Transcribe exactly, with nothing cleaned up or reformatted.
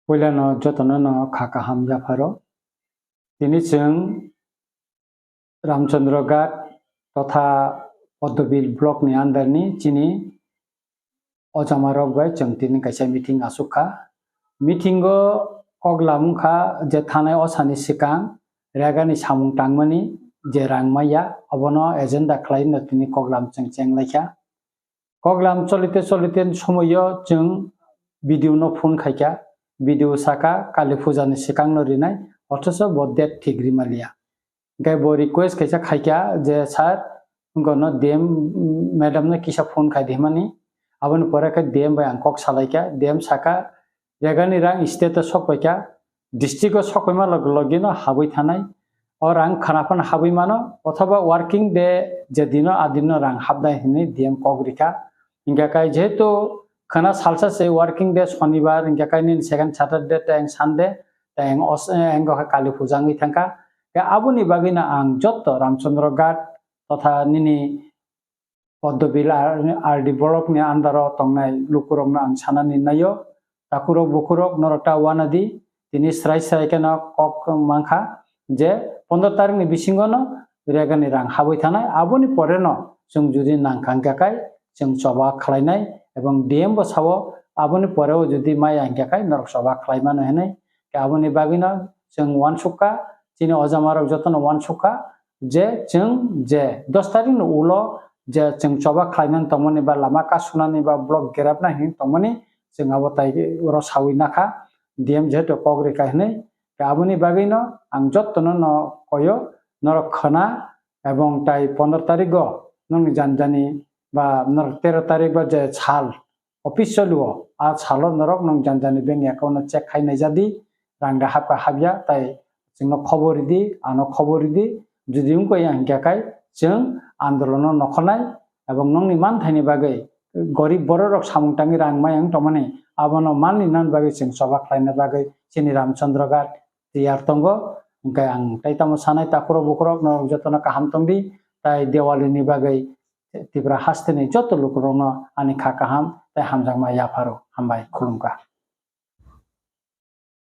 Puilano jotono no kha kaham yapharo. Tini chwng Ramchandra Ghat totha Poddobil block ni under ni chini ojamarok bai chwng tini kaisa meeting asuk kha. Meeting o kok lamung kha je thanai osani swkang regani samung tangmani je rang maya obono agenda khlai no tini kok lam chwng cheng lai kha. Koklam cholite cholite somoyo chwng B D O no phone khaikha, B D O saka kali puja ni swkang no rinai, othocho bo date thik rimaliya. Hingke bo request kaisa khaikha je sir, wngkono D M madam no kisa phone khai di hwnmani, aboni pore khe D M bai ang kok salaikha, D M saka, Regani rang state o sokpaikha, district o sokpaima log-, logino habwi thanai. O rang khwna phano habwi mano, othoba working day je dino a dino rang habnai hinwi D M kok rikha. Hingkha kai jehetu khwna salsa se working day Shonibar, hingkha kai nini second Saturday tei ang Sunday, tei ang os-, ang kha Kali puja wngwi thangkha. Khe aboni bagwino ang jotto Ramchandra Ghat totha nini Poddobil R-, R D block ni under o tongnai lukurokno ang sanani naio. Takhurok bukhurok norok ta uanadi, tini srai srai kheno kok mankha je pondro tarik ni bisingo no regani rang habwi thanai. Aboni pore no chwng judi nangkha hingkha kai chwng choba khlainai ebong D M bo sao aboni pore o judi maya hingkha kai norok choba khlaimano hinwi. Khe aboni bagwino chwng uansukha, chini ojamarok jotono uansukha, je chwng je dos tarikni ulo je chwng choba khlaimani tongmani ba lama kasunani ba block gerapna hinwi tongmani chwng abo tai oro sawi nakha, D M jehetu kok rikha hinwi. Khe aboni bagwino ang jottono no koyo, norok khwna ebong tai pondro tarigo nokni janjani ba norok tero tarik ba je sal, officially o, a salo norok nwng janjani bank account no check khai naijadi, rang da hapkha hapya, tai chwngno khobor ridi, ano khobor ridi, judi wngkha ya hingkha kai chwng andolono nokholnai, ebong nokni manthaini bagwi gorib bororok samung tangwi rang maya wng tongmani, abono manni nan bagwi chwng choba khlaina bagwi chini Ramchandra Ghat tiyar tongo. Hingkhe ang tai tamo sanai takhurok bukhurok norok jotono kaham tongdi, tai Diwali ni bagwi Tipra hasteni joto lukurokno ani kha kaham tei hamjakma yapharo. Hambai, khulumkha.